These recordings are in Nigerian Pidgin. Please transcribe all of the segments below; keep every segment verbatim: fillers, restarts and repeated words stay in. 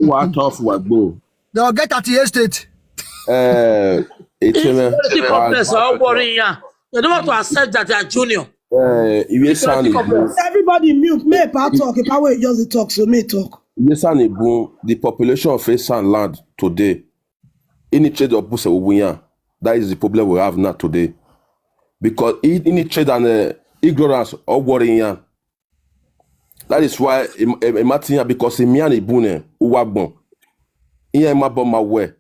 What of what go? They will get thirty-eight states. Eh, it's a Political press are worrying. They don't want to accept that they are junior. Eh, iwe sani Political bun. press. Everybody mute. May part talk. If I wait, just the talk. So may talk. Iwe sani bun. The population of Esan land today. Any trade of Buse Ubunya. That is the problem we have now today. Because in any trade and uh, ignorance or worrying. That is why a Martin, because in Miani Bune, Uwagbon. Iye ma bọ ma wẹ.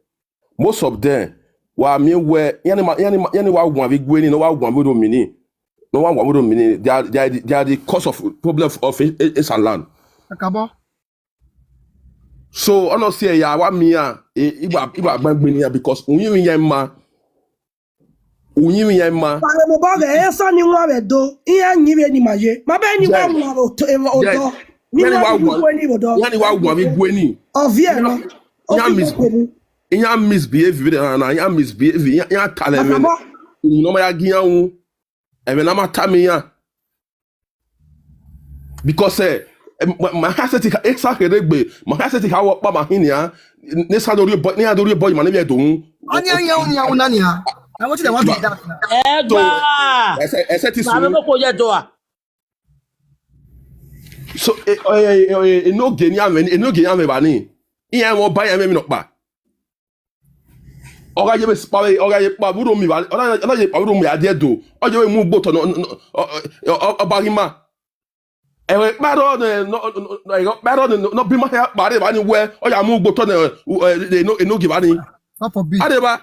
Most of them, wa mi wẹ, yani ma yani ma yani wa wan vi gweni, no wa wan vi do mini. No wa wan vi do mini. They are they are the, they are the cause of problem of Esan land. Akabo. So honestly, ya wa mi ya, iba iba gbangbe ni ya because unyi mi ya ma, unyi mi ya ma. Pare mo bọ ge esa ni wan be do. Iya nyi be ni ma ye. Ma be ni wa Yes. Wan o to e o Yes. do. Ni Yani wa wa wan wan- ko ni o do. Yani wa wan vi gweni. Ovi e no. Ya miss. Ya misbehave na na ya misbehave ya ya talent. Akabo. No ma ya gi ya wu. Ebe na ma ta mi ya. Because eh, eh, my, my heart set ka esa kere gbe. My heart set ka wo pa ma hin ya. Ne sa do ri boy, ne ya do ri boy ma ne be do. Onye onye onye onye nani ha. Na wetin dem want to do that na. Egba. Ese ese ti Na me su. Ko ye do a. So eh eh eh eh, no ge ni ame, eh, no ge ni ame ba ni. Iya mo ba ya me mi no pa. Oga ye be spa we, oga ye pa buru mi ba. Oga oga ye pa buru mi ade do. Oje we mu gboto no no. O ba gi ma. Ewe paro ne no no no paro ne no bi ma ya pare ba ni we. Oya mu gboto ne no no gi ba ni. God forbid. Ade ba.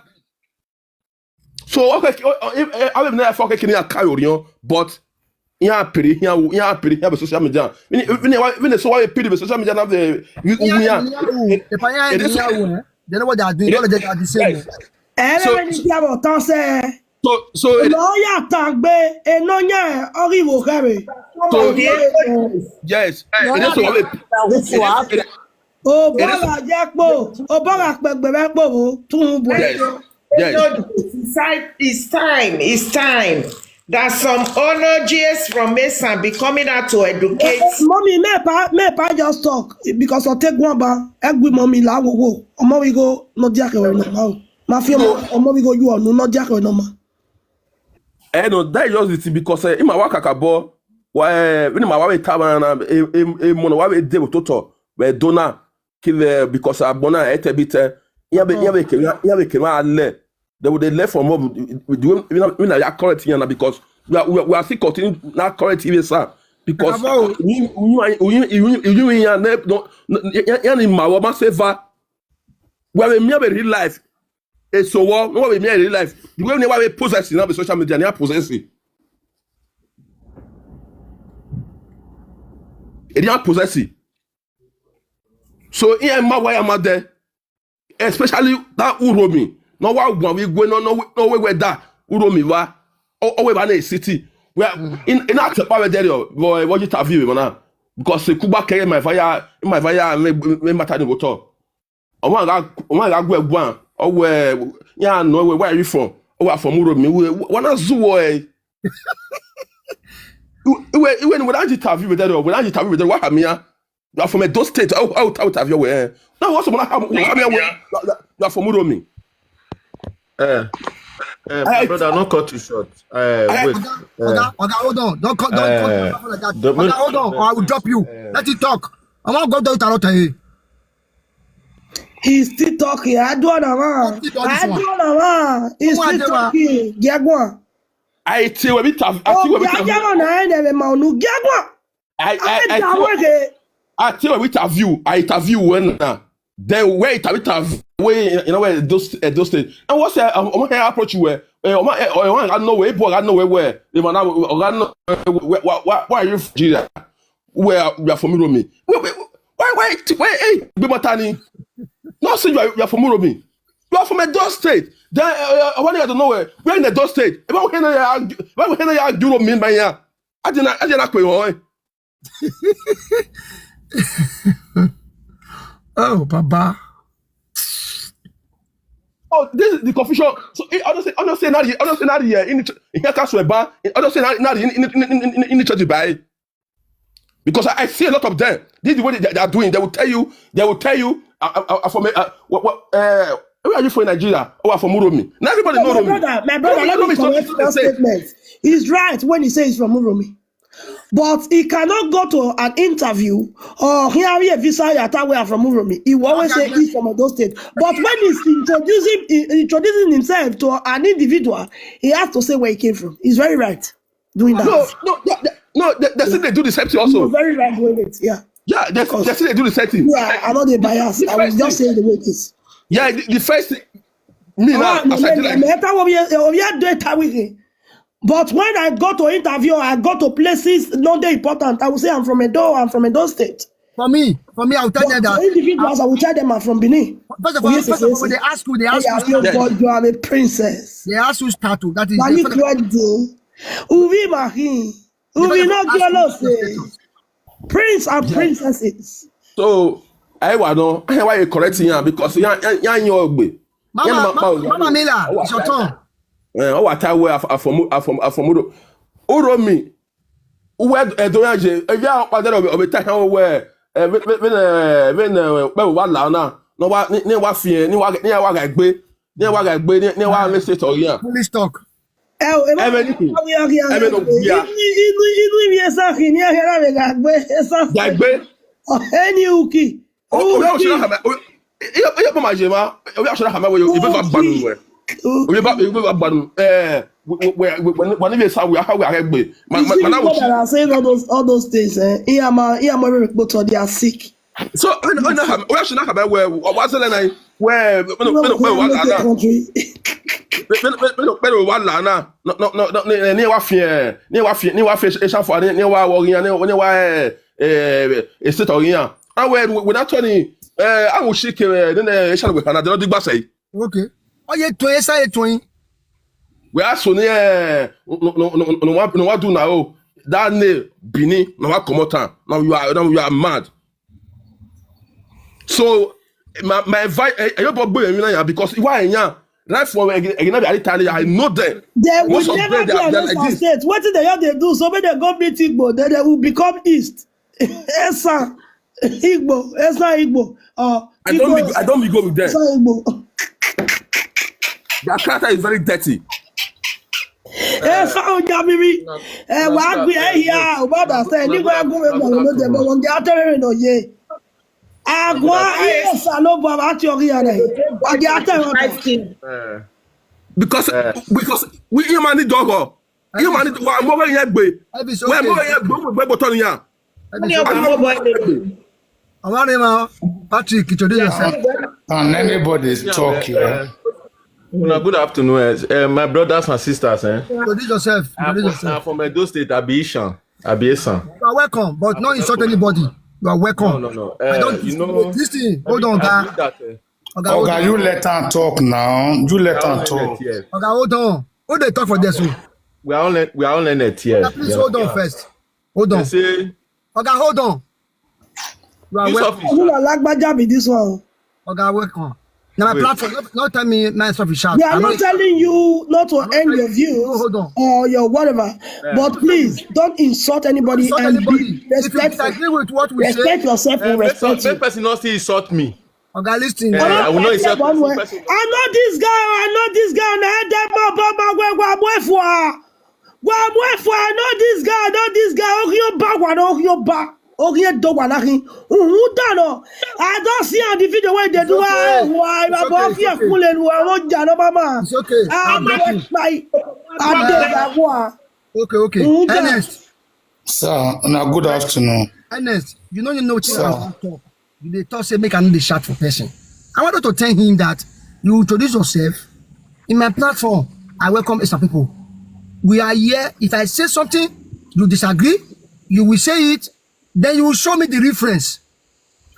So okay, I will never fuck kini a kai orion, but ya piri ya ya piri ya social media. Vini vini wa vini so wa piri social media na the we we ya. If I It is- hear you, they know what they are doing. All of them are the same. Yes. Ere So- ni ti abo tan se. So so it, Lo ya tagbe eno nya ori wo kare. So- Yes. Yes, it is so wa. O bora je po, o bora pe gbe be po wo tun bo. Yes. Yes. It's time. It's time. It's time that some O G As from Esan be coming out to educate. Mommy, me pa me pa just talk because I take one ba. Egwi mommy la wo wo. Omo we go no dia ke we no ma. Ma fi omo omo we go you no no dia ke we no ma. Eh no, that is just the thing because eh, in my work akabo, why eh, when my work taba na e e e mo na wa be de to to. We dona kill eh, because abona e te bite. Ya be ya be ke ya be ke ma le. They would they left from home with the way we na we na ya correct here na because we are we are, we are still continuing na correct here sir. Because Akabo. You you you you you you ya ne no ya ya ni ma wa ma se va. We are me be real life. E so wo no we me real life. The way we never possess na be social media na possess. E dey possess. So here ma why am there? Especially that Uromi. No wa gwan we gwe no no no we we da Uromi wa. O o we ba na city. We are in in that power there yo. Boy, what you interview man now? Because the Kuba carry my fire, my fire me me matter the water. Ọmọ aga ọmọ aga gwe gwan. O we ya no we where are you from? O wa from Uromi. We wa na zuwo eh. Iwe iwe ni we that interview with there. We that interview with there. What am here? You are from Edo State. How how how have you where? Now what's someone how how you are from Uromi? Eh, eh, my I- brother, don't cut you short. Eh, wait. Oga, Oga, Oga, hold on. Don't cut, don't cut Eh, yourself like that. the Oga, hold on, or I will drop you. Let it talk. I won't go down to Tarota. He's still talking. I do na ma. Don't sit on this I one. Do na ma. He's Come on, still Adema. Talking. Giagwa. I tell we have Oh, we Giagwa na ene be ma unu. Giagwa. I I I Aja tell wege. I tell we interview. I interview when now. Then where it have interview where you know where those uh, those things. And what's uh, um, um, how approach you where? Uh, um, uh, um, I know where boy I know where where. If I know I know where where where where are you from Nigeria? Where we are from Uromi. Where where where where where hey be matani. No say you are, you are from Uromi. You are from Edo State. Then uh, uh, I want to know where. Where in Edo State? If I want to argue, if I want to argue Uromi my ya. I didn't I didn't know. Oh, Baba. Oh, this is the confusion. So eh, honestly, honestly, not here. Honestly, not here. In in here, Castle Bar. Honestly, not not in in in in in in church by. Because I, I see a lot of them. This is the way they, they are doing. They will tell you, they will tell you, uh, uh, uh, from, uh, what, what, uh, where are you from in Nigeria? Oh, I'm from Uromi. Now everybody know My Uromi. brother, my brother, let Uromi me is not correct the that same. statement. He's right when he says he's from Uromi. But he cannot go to an interview or hear a visa yata where from Uromi. He will always say he's from Edo State. But when he's introducing he- introducing himself to an individual, he has to say where he came from. He's very right doing that. No, no, they, they, no, they, they still they do the same thing He's also. very right doing it. Yeah. Yeah, they, they still they do the same thing. Yeah, I'm not a bias. The I will first just thing, say the way it is. Yeah, the, the first thing, me now, Ah, no, as I no, did no, like, no, that one we are- we are doing that with him. But when I go to interview, I go to places not that important. I will say I'm from Edo, I'm from Edo State. For me, for me, I'll tell But them that. for individuals, I will tell them I'm from Benin. First of all, Yes, first yes, of all, yes. They ask you, they Oh, ask yeah, you, your status. Boy, you are a princess. They ask you status. That is Now the you first- quite do. Uvi Mahi. Uvi first of no all, ask you jealous. your status. Prince and princesses. So I wa no, I wa you correct him because ya ya ya your gbe. Mama, Yeah, ma- Mama, ma- Mama Mila, Oh, it's your turn. Eh, oh, what I wear from from from Uromi. Uwe Edo ya je. If ya pa there obi ta han we. Eh, when when when eh, when eh, we wa la na. No wa ni ni wa fi ni wa ni wa ga gbe. Ni wa ga gbe ni ni wa le se to ya. Police talk. Ẹ o, ẹ má Ẹ bẹ ní kù. Ẹ bẹ ní kù. Ẹ bẹ ní kù, yeah. Inú inú inú ibi ẹsẹ̀ kì í ní ẹ̀rọ mi gà gbé ẹsẹ̀. Ga gbe. Ẹni Uki. Obi Uki. aṣọ ha ma. Obi aṣọ ha ma we. Obi aṣọ ha ma we. Obi ba gbanu we. Obi ba obi ba gbanu. Eh, we we we we we we sa we ha we ha gbe. Ma ma You see ma na people we. that are saying all those all those things, eh? Iyama Iyama people they are sick. So I know I know how we should not have we. What's the name? Where we no we no we wa la na. Country. We no we no we wa la na. No no no no ni ni wa fi ni wa fi ni wa fi e sa fo ni ni wa wo yan ni ni wa eh eh e se to yan. And we we not turn eh I will shake eh then eh e sa we na de no digba say. Okay. Oh, yeah, twenty, say twenty. We are so near no no no no no wa no wa do na o. That name Benin no wa comot am. Now you are now you are mad. So my my advice eh eh you boy boy mi na ya because why ya right from again again I tell you I know them. They will Most of never them, be they are- an they are like Eastern this. State. What if they have they do? So when they go meet Igbo, then they will become East. Esa Igbo, Esa Igbo. Uh, I don't Igbo, be, I don't be go with them. Esa Igbo. Their character is very dirty. Esa Onyamiri. Eh, wa gbe eh ya, o ba da se ni wa gbe mo lo de mo won ga tere no ye. Agwa Esa no ba ba ti o ya re. Wa ga tere. Fighting. Because because we human need dog. Human need wa mo we yegbe. If it's We mo we okay. yegbe mo gbe boto ni ya. If Ní it's ọkọ̀ okay. ọmọ bọ̀ ẹ̀ lè. I want him out. Patrick, introduce yourself. Can anybody talk here? Una good afternoon, eh, eh, my brothers and sisters. Eh. Introduce yourself. I'm, Introduce from, I'm yourself. from Edo State, Abiishan. Abiishan. You are welcome, but not insult anybody. You are welcome. No, no, no. I Eh, don't you discriminate. know, Listen, I hold on, believe- I guy. believe that, eh, Oga, hold Oga, on. You let am talk now. You let we are am all talk. learned here. Oga, hold on. Who they talk for this? Oh? We are all learned, we are all learned here. Oga, please Yeah. hold on first. Hold They on. say Oga, hold on. You are this welcome. office. Who na Lagbaja be this one? Oga, welcome. Now my Wait. Platform. Not, not tell me nice stuff you shout. We are I not know- telling you not to end your views Hold on. Or your whatever, but please don't insult anybody Insult and anybody. Be If you respectful. Disagree with what we say, Respect yourself. We Eh, make, respect some- you. Make person not still insult me. Oga, listen. Eh, I will not insult One person. way. person. I know this guy. I know this guy. Na dem ma ba ma gwe gwa mwe fua. Gwa mwe fua. I know this guy. I know this guy. Ohio ba gwa no ohio ba. Ohio do gwa na hin. Uhu da no. I don't see on the video where they do. Okay. Why? It's Why? Okay, But it's fear Okay. Cool and why? Why? No mama. It's Okay. Ah, I'm my happy. my. I did that one. Okay, okay. Uhu da. Ernest. Sir, now good afternoon. Ernest, you know you know what Sir. Talk. You dey talk say make I no dey shout for person. I wanted to tell him that you introduce yourself in my platform. I welcome some people. We are here. If I say something, you disagree, you will say it. Then you will show me the reference.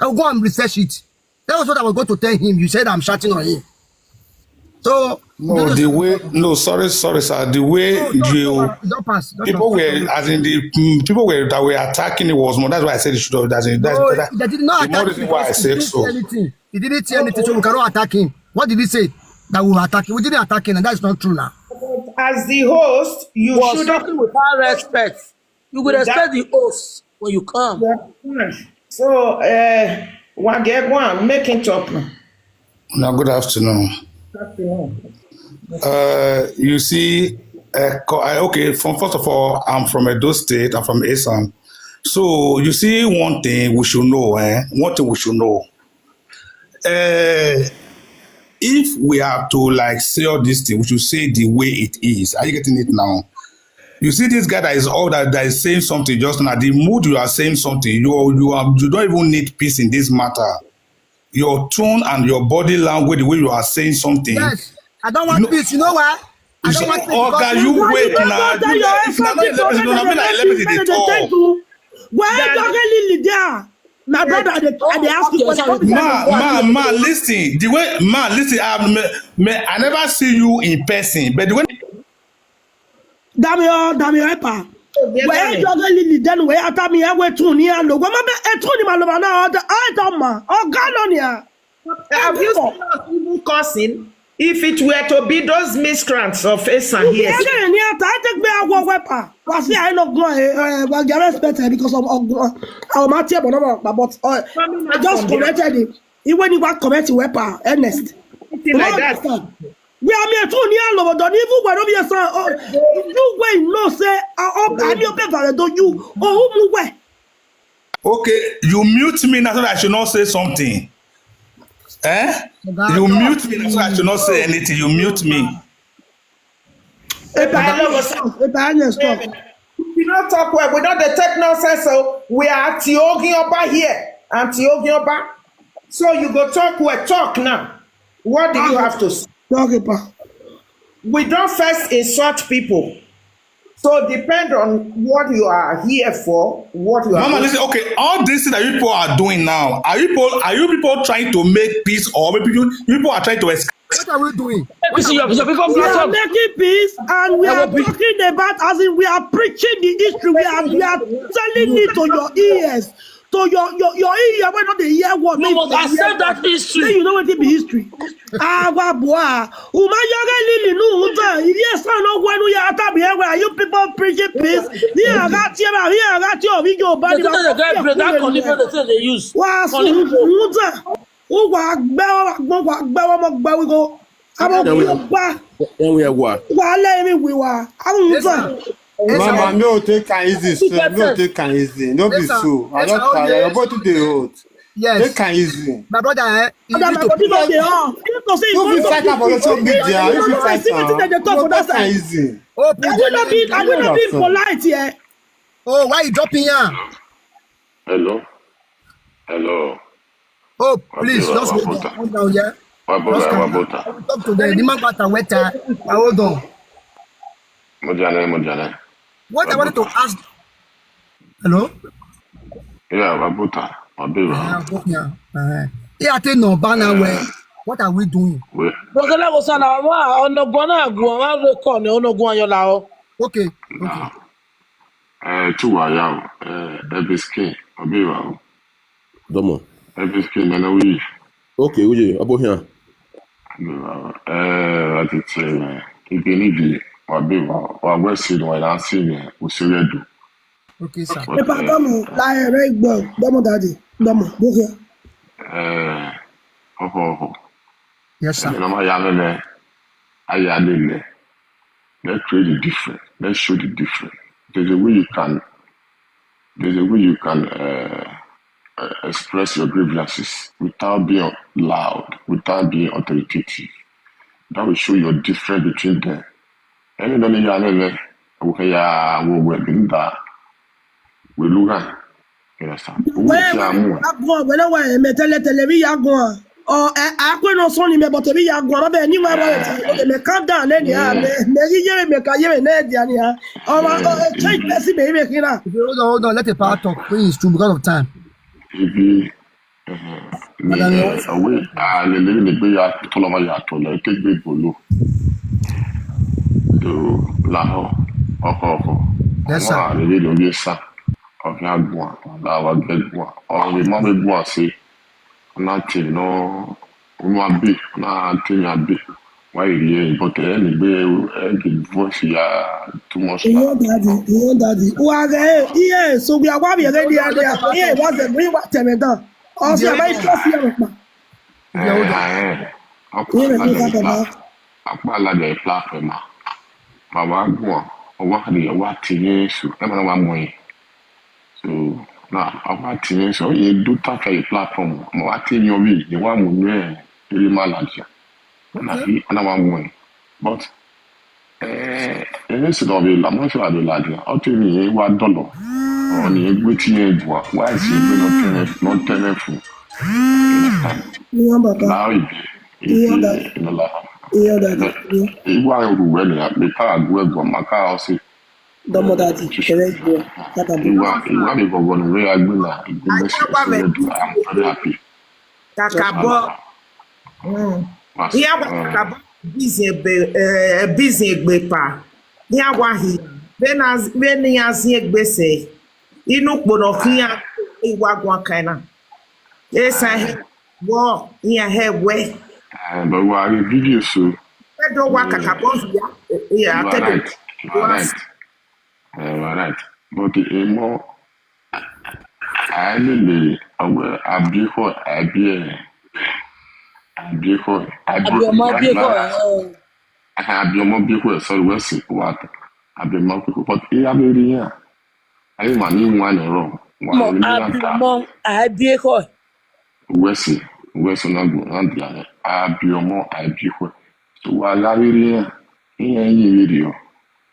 I will go and research it. That was what I was going to tell him. You said I'm shouting on him. So No, the way no, sorry, sorry, sir. The way you Don't pass. Don't people pass. Were as in the mm, people were that were attacking it was more. That's why I said it should have. That's in, that's, No, that, they did not the more attack reason him why I because he said didn't so. See anything. He didn't see anything, so we cannot attack him. What did he say? That we will attack him. We didn't attack him, and that's not true now. As the host, you Was should talking without respect. You would expect the host when you come. So, uh, Wagegwan, make it up now. Now, good afternoon. Uh, you see, uh, co- I- okay, from first of all, I'm from Edo State, I'm from Esan. So, you see, one thing we should know, eh? One thing we should know. Uh, if we are to like say all this thing, we should say the way it is. Are you getting it now? You see this guy that is all that, that is saying something just now. The mood you are saying something, you are, you are you don't even need peace in this matter. Your tone and your body language, the way you are saying something. Yes, I don't want No. Peace. You know why? I You don't say, want Peace Oga, because you you wait don't now. tell your If you not F M P let me know, I mean, I let me dey talk. Why you really there? My brother, I dey, I dey ask you Okay, question. sorry. No be Ma, that ma, ma, listen. The way, ma, listen. I, me, me, I never see you in person, but the way Damio, Damio Epa. Yes, Where sir. you really then where after me, I went to near lo. What my e to ni ma lo ba na? I don't ma. Oh, God, on ya. Have you seen us even cursing? If it were to be those miscreants of Esan here, Yeah, yeah, yeah, I take me a go wepa. Was I no go eh, eh, well, get respect eh, because of of- our Matthew, but no, but but uh, Coming I out just from there. Corrected it. He when he was correct wepa, Ernest. Something like that. We are mere two near lo, don't even when we are so. Oh, you way no say. Oh, I mean, paper don't you? Oh, who move where? Okay, you mute me now so that I should not say something. Eh? You mute me now so that I should not say anything. You mute me. Epa, Ernest, stop. Epa, Ernest, stop. We don't talk well. We don't dey take nonsense. So we are Tiogi Oba here and Tiogi Oba. So you go talk well, talk now. What do you have to say? Talk about. We don't first insult people. So depend on what you are here for, what you are. Mama, listen. Okay, all this thing that you people are doing now, are you people are you people trying to make peace, or maybe you, you people are trying to escape? What are we doing? This is your, your people We are platform. Making peace, and we I are will be- talking about as in we are preaching the history. We are we are selling it to your ears, to your your your ear. When not the hear what You make must the hear accept that what. Say history. You know what it be history. Agwa boa. Uma yoga lili nu unta. Yes, I know when we are talking here. Where you people preaching peace? Here I got here. Here I got you. We go The body. thing that the guy play, that condition the thing they use. Wa su unta. Ugwa gbewa gbewa gbewa mo gbewa go. Abo gbewa. Then we are what? Wa le mi wiwa. Abo unta. Mama, no take am easy, sir. No take am easy. No be Yes, sir. So. I Yes, don't sir. tire. Yes. Your body dey hot. Yes. Take am easy. My brother, eh, you Brother, need my to body people dey dey on. You need to say You fit fight am for social media. You fit fight see wetin dem dey am. talk No for that take am side. easy. Oh, are we not being, are we not being polite here? Oh, why you dropping here? Hello. Hello. Oh, Wa please, beba, just wa hold bota. on, hold on, yeah. Wa Just beba, wa calm down. bota. Talk to them. The man got a wetter. Ah, hold on. Mojane, mojane. What I wanted to ask. Hello? Yeah, wa bota. Wa beba. Ah, go here. Uh, yeah, I think no banner where. What are we doing? We Bogala go sana wa ono gwana gwa wa reko ne ono gwa yola o. Okay. Now, eh, tu wa ya o. Eh, Ebiski. Wa beba o. Domo. Ebiski, mena wi. Okay, we are here. Wa beba o. Eh, what it say? Ibi ni bi. Wa beba o. Wa we si no na si ni. Usire du. Okay, sir. But, Epa eh, domo la ere igbo domo daddy domo boke. Eh, oho, oho. Yes, sir. Ẹ má yà lẹ́lẹ̀, ayà lẹ́lẹ̀. Let's create the different. Let's show the different. There's a way you can, there's a way you can uh, uh, express your grievances without being loud, without being authoritative. That will show your difference between them. Ẹni lọ ní yà lẹ́lẹ̀, òkè yà wọ wẹ̀ bí ń dà, wẹ̀ lúgà. You understand? Owó Where tí a mú ẹ̀. Agua, where why me tele tele we are going. Oh, I I quit no son me but we are going. But anyway, why me calm down then yeah. Me me ye me ka ye me ne dia ni ah. Oh, oh, change person me me kina. Hold on, hold on. Let the power talk. Please, too because of time. Ibi, eh, ni, eh, òwe, a lè lè ní pé ya tọ́lọ́ máa yàtọ̀ lọ, ẹ tẹ́gbẹ́ ìbòló. Tó láhọ̀, ọkọ̀ ọkọ̀. Yes, sir. Àwọn àlè lè lórí ẹ̀sà, ọ̀fẹ́ àgbọ̀n, làwọn àgbẹ̀ gbọ̀n, ọ̀rọ̀ mi máa ń gbọ̀n sí, ọ̀nà tì nù, ọmọ àbí, ọ̀nà tì mí àbí. Why you here? But eh, anyway, eh, the voice ya too much. Iyo daddy, iyo daddy. Wa ge, iye, so we are wa bi ge dia dia. Iye, wa ze, we wa teme dan. O se ma trust ya pa. Eh, eh. Akwa Iye, la we de ka pla. ba. Akwa la de pla pe ma. Ma wa gwa. O wa de wa ti Yesu. E ma na wa mo yi. So, na, a wa ti Yesu. Ye do ta fe platform. Ma wa ti yo bi. Ye wa mo ne. Iri ma la dia. Na fi, na wa mo yi. But eh, eh, se do be la, mo se wa be la dia. O te ni e wa dolo. O ni e gbe ti e gwa. Wa si gbe no tene, no tene fu. Iyo baba. La o ibi. Iyo daddy. No la. Iyo daddy. Iyo. Igwa yo ru we ni a be ka gwe gwa ma ka o si. Domo daddy. Kere gbo. Kata bu. Igwa, igwa be go go ni we agbe na. Igwe me se. I'm very happy. Kakabo. Mm. Mas- Iya wa eh, kakabo. Bizi egbe, eh, bizi egbe pa. Iya wa hi. Be na, be ni ya zi egbe se. Inu kpono kiya. Iwa gwa kaina. Esa he. Wo, iya he we. eh, but we are a video, so Kedo wa kakabo ya. Iya, you are kedo. Right. You are right. Eh, you are right. But eh, more, I really, I will, I be ho, I be, I be ho, I be, Abi ọmọ bí ẹ̀kọ́ ẹ̀. I be ọmọ bí ho, sorry, we si what? I be ọmọ bí ho, but I be here. I mean, money one wrong. Mọ abi ọmọ àbí ẹ̀kọ́ ẹ̀. Wesi, wesi na gu na dia ne. Abi ọmọ, abi ho. So wa la video. Ihe yi video.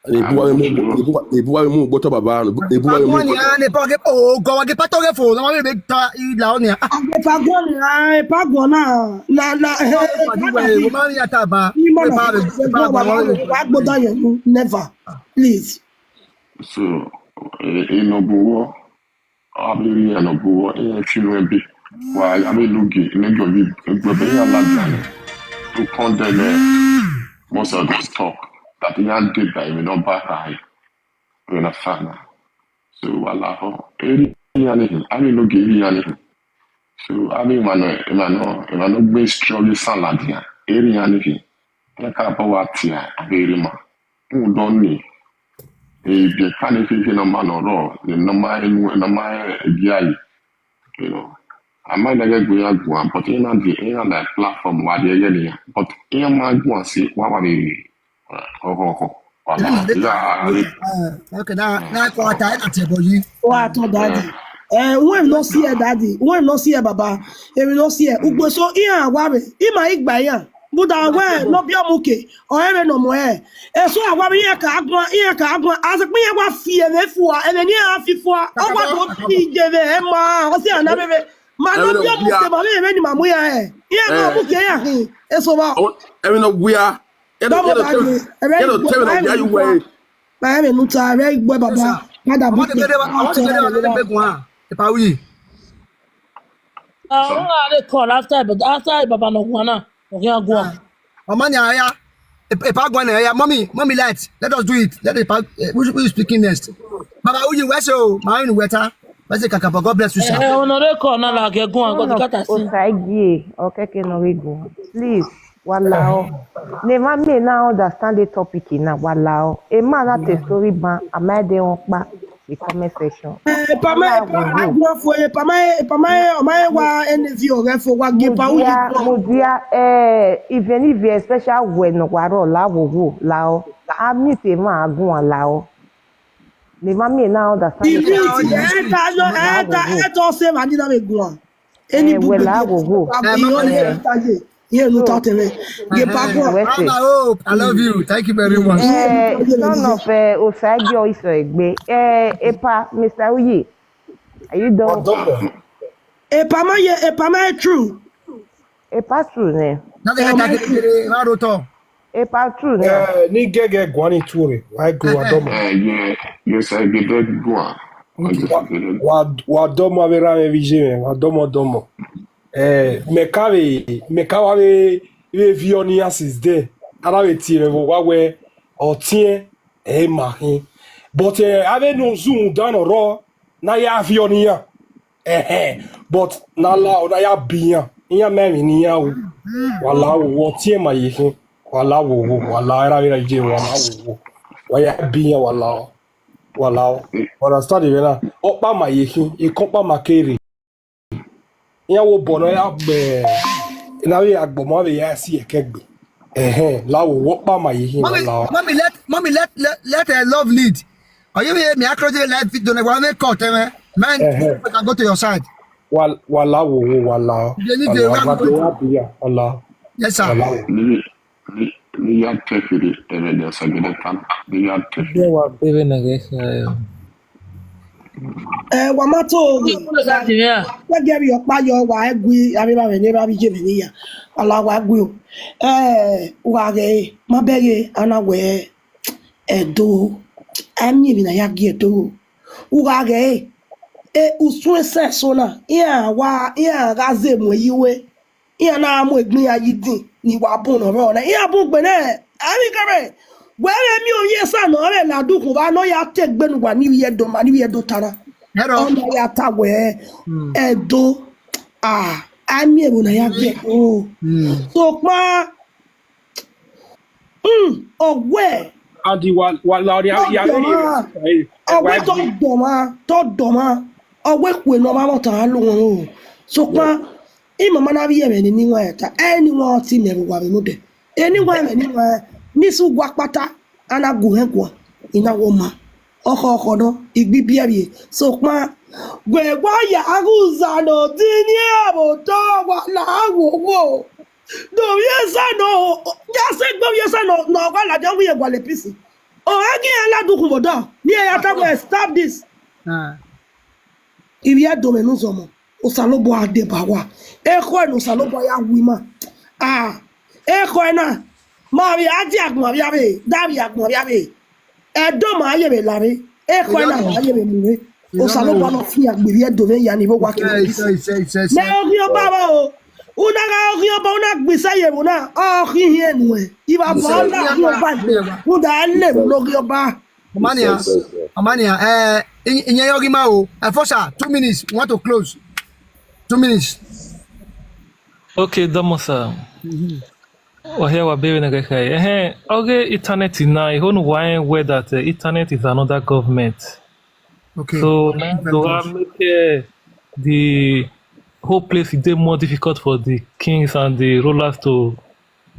Ebuwa mu, ebuwa, ebuwa mu gbọtọ baba, ebuwa mu Pagwani gbọtọ. a ne page o go wa ge pato ge fo na wa be ta i la o ni a. Agbe pagona, eh, pagona. Na, na, eh, Pagwani we o ma ni ata ba. Ima E na pa be pa ba wa. wa gboda yo. Never. Please. So, eh, eh, no buwo. Abi ri no buwo. Eh, fi no bi. Wa abi lugi, ne go bi, go be ya la dan. To condemn, eh, most of this talk that you did that you know back high. You know, fan. So, wala ho. Eri ya ni, abi lugi eri ya ni. So, abi mano, mano, mano be struggle san la dia. Eri ya ni. Ya ka pa wa tia, abi eri ma. U don ni. E bi ka ni fi fi na ma no ro, ni na ma enu, na ma e bi ayi. You know. Ama na ga gbe ya gwa, but ina di, ina na platform wa di ya ni. But ina ma gwa si wa wa ni. Ho ho ho. Wala. Ya, Okay, na na ko ata na te bo yi. Wa to daddy. Eh, when no see e daddy, when no see e baba, e no see e. Ugbo so iya wa me. Ima igba ya. Buda we no bi omuke. O ere no mo e. E so awa mi ya ka agwa, iya ka agwa. As mi ya wa fi e me fu a, e ni a fi fu a. O wa do bi je be e ma. O si ana be be. Ma no bi omuke ma me ni ma mu ya e. Iya no mu ke ya. E so ba. Oh, every no we are. You know, Double you know, daddy. you know, tell me where you were. Ma e me nuta, e gbo baba. Mada Àwọn bu. ti gbére wa, àwọn ti gbére wa lórí gbẹ̀gùn hàn. Ìpa wuyì. Àwọn ará lè call after, but after bàbá náà wọn náà, òkè àgọ́. Mama ni aya. Ìpa gbọ́n ni aya. Mommy, mommy light. Let us do it. Let the pa, eh, who, who is speaking next? Baba Uyi, where's your, my own water? Where's the kakapa? God bless you, sir. Ẹ ọ̀nà rẹ̀ kọ̀ náà làgẹ̀gùn àgọ́ ti kàtà sí. Osagie, okeke no we go. Please, walao. Ne ma me na understand the topic na walao. E ma na te story ban, ama de on pa the comment section. Eh, pa ma, pa ma, agbo fo, eh, pa ma, eh, pa ma, eh, o ma, eh, wa N V o re fo, wa ge pa u Mudia, ye. mudia, eh, even if you special when no waro la wo wo lao. A mi te ma agun lao. Ne ma me na understand. Ibi ti, eh, ta yo, eh, ta, eh, to se ma ni na me gun. Any Eh, book well, we I get, will go. I be on the ta ye. Ye no ta te me. Ye pa ko. Where's it? Mama, oh, I love you. Thank you very much. Eh, son of eh, Osagio Isoegbe. Eh, Epa, Mister Uyi. Are you done? E pa ma ye, e pa ma e true. Epa true ne. Nothing like that. Right on. Epa true ne. Eh, ni gege gwani ture. Why go adomo? Eh, yeah, yes, I get that go on. Wa wa domo avera me vije me. Wa domo domo. Eh, me ka ve, me ka wa ve ve vi oni asis de. Ara ve ti me vo wa we otien e ma hin. But eh, ave no zoom down oro na ya vi oni ya. Eh, eh. But na la o na ya bi ya. Iya me mi ni ya o. Wala o otien ma ye hin. Wala wo wo, wala era era je, wala wo wo. Wa ya bi ya, wala o. Wala o. Understand it now? Okpa ma yehi, e kon pa ma kere. Ya wo bono ya gbe. Na we agbo mo we ya si e kegbe. Eh eh, la wo wo pa ma yehi, Mommy, wala o. mommy, let mommy let let let her love lead. Are you hear me? I cross the live video. Wa me cut eh. Man, Eh eh. I can go to your side. Wala wala wo wo, wala o. They need the Wala wrong wa bi ya, wala. Yes, sir. Wala o. Ni ni ni ya kefiri ene de sagene kan. Ni ya kefiri. Yawa bebe na gaisa. Eh, wa ma to. That's yeah. Wa geri okpa yo wa egwi abi ba we ni ba bi je me ni ya. Ala wa egwi o. Eh, wa ge ma bege ana we edo. Ami bi na ya gi edo. Wa ge e usun ese so na. Iya wa iya ga ze mo yiwe. Iya na mo egbin ya yi din ni wa bun no ro na. Iya bun gbe na. Ami kare. Were mi o ye sa no re la dukun ba no ya te gbe nu wa ni ye do ma ni ye do tara. Hello. Ona ya ta we. Edo. Ah, ami e na ya ge o. So pa. Mm, owe. Adi wa wa la ori ya ya. Owe to doma, to doma. Owe kwe no ma mo ta lo won o. So pa. I mama na bi e ni ni wa ta. Anyone ti me wa mi mo de. Anyone ni wa ni su gwa pata. Ana gu he gwa. Ina wo ma. Oko oko no. Igbi bi abi. So pa. Gwe gwa ya aguza no dini abo to wa la wo wo. No, yes, I know. Just say, no, yes, I know. No, go la, just we go le pisi. Oh, I get a lot of kumoda. Me, I have to stop this. Ah. If you don't know someone, Osalobo Adebawa. E ko no Osalobo ya wima. Ah, e ko na. Ma bi aji agun abi abi. Da bi agun abi abi. E do ma ye be la re. E ko na ma ye be mu re. Osalobo no fi agbe ye do me ya ni bo wa ke. Yes, yes, yes, yes, Me yes. ogi oba ba o. Una ga ogi oba, una gbisa ye una. Ogi hie nu e. Iba ba na ogi oba. Una le mu ogi oba. Omania, Omania, eh, in in your gima o. Afosha, two minutes. We want to close. Two minutes. Okay, Domosa. Wahia wa bebe na gaisa. Eh, okay, internet is now. I don't know why where that uh, internet is another government. Okay. So Thank you now very to much. make uh, the whole place is more difficult for the kings and the rulers to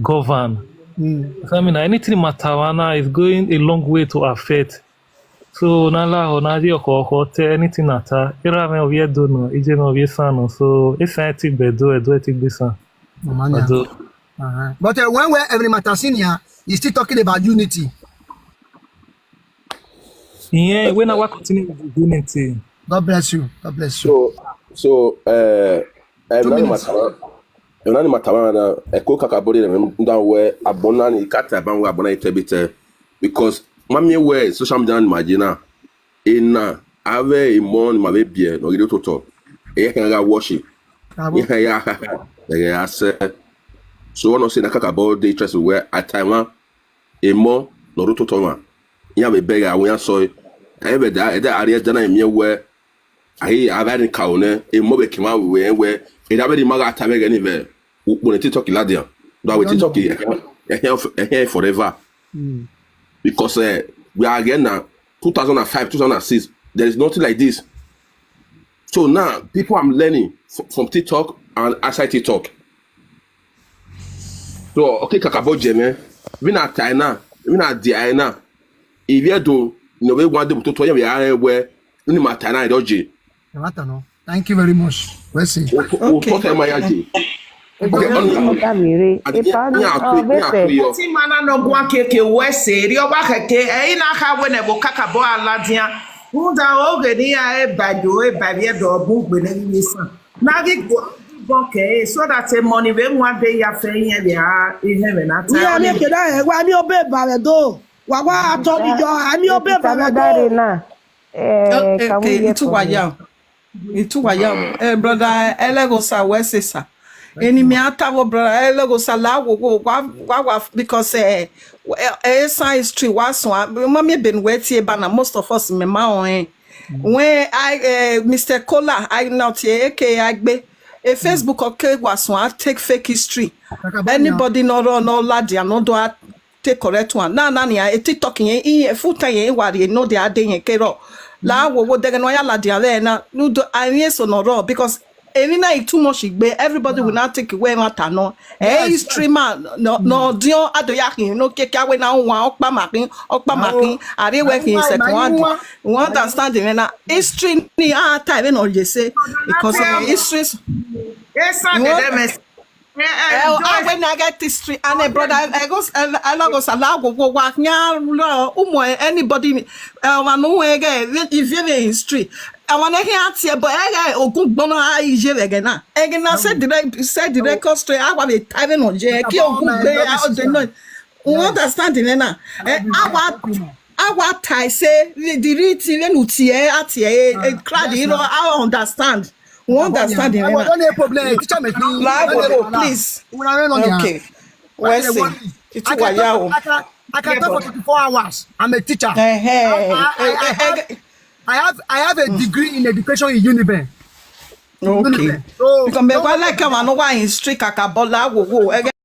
govern. Mm. So, I mean, anything Matawana is going a long way to affect. So nala ho na di oko oko te anything ata. Ira me ovie do no, ije me ovie san no. So it's a ti be do e do e ti be san. Omania. Ado. Uh-huh. But uh, when we every matter senior, he's still talking about unity. Yeah, when I continue with the unity. God bless you. God bless you. So, so, uh, Two Emmanuel minutes. Matawa, Emmanuel Matawa na eko kakabori na nda we abona ni kata ban we abona itebite because mami we social media ni majina ina ave imon ma be bie no gido toto e kan ga worship Bravo. e kan ya ya se so ono se na kakabo de interest we ataiwa emo no ro toto wa ya be bega we so e be da e da ari da na mi we ahi ave ni ka one emo be kima we we e da be di maga ta be ga ni be wo ne TikTok la dia da we TikTok e e forever because uh, we are again now two thousand and five, two thousand and six. There is nothing like this. So now people are learning f- from TikTok and outside TikTok. So okay, kakabo jeme. We na China, we na Diana. If you do, no we want them to tell you we are where we ma China doji. Thank you very much. We'll see. What what am I aji? Okay, Ọ̀gá mi rè é pa ní ọ̀bẹ fẹ́. Yo. Ti mana no gwa keke wese ri oba keke e na ka we ne bo kaka bo aladia. Unda oge ni ya e ba jo e ba bi e do bu gbe ne ni san. Na gi go bo ke e so that e money we nwa be ya fe yen be a e he we na ta. Iya mi ke da e wa mi obe ba re do. Wa wa ato mi jo, ami obe ba re Dare do. na. Eh, Eh, can we eh, hear itu from wa you? Ya. Itu wa ya. Eh, brother Elegosa we se sa. Eni mi ata wo brother Elegosa la wo wo wa wa wa because eh eh eh, science history wa so a ma me ben we tie ba na most of us me ma on eh. When I eh, Mister Kola I not here eke agbe A Facebook okay was one take fake history. Anybody no run no lad ya no do a take correct one. Na na ni a TikTok yen in a full time yen wari no dey ade yen kero. La wo wo dege no ya lad ya le na no do a yen so no run because any na it too much igbe everybody will not take away matter no. Eh history man no no dio ado ya kin no keke awe na wa okpa makin okpa makin are we kin second hand. We understand the na history ni a time no ye say because eh, history Esa de demes. Eh, I when I get history and a brother I go I love us allow go go walk nya lo umo anybody eh wa no we get if you in history I want to hear tie but I get ogun gbona a ije we get na e get na say the rec- say the record straight I want to time no je ki ogun gbe a o de no we understand the na eh our our tie say the the real thing we no tie a tie e crowd you know I understand we understand the Àwọn na tó ní problem teacher mi fi Lagogo please Una run on here. Okay. Where's it? It's I too can wayo. talk, I can, I can talk for twenty-four hours. I'm a teacher. Hey, I, I, I, I have I have a degree in education in Uniben. Okay. So Because me go like come and why in street kakabola wo wo.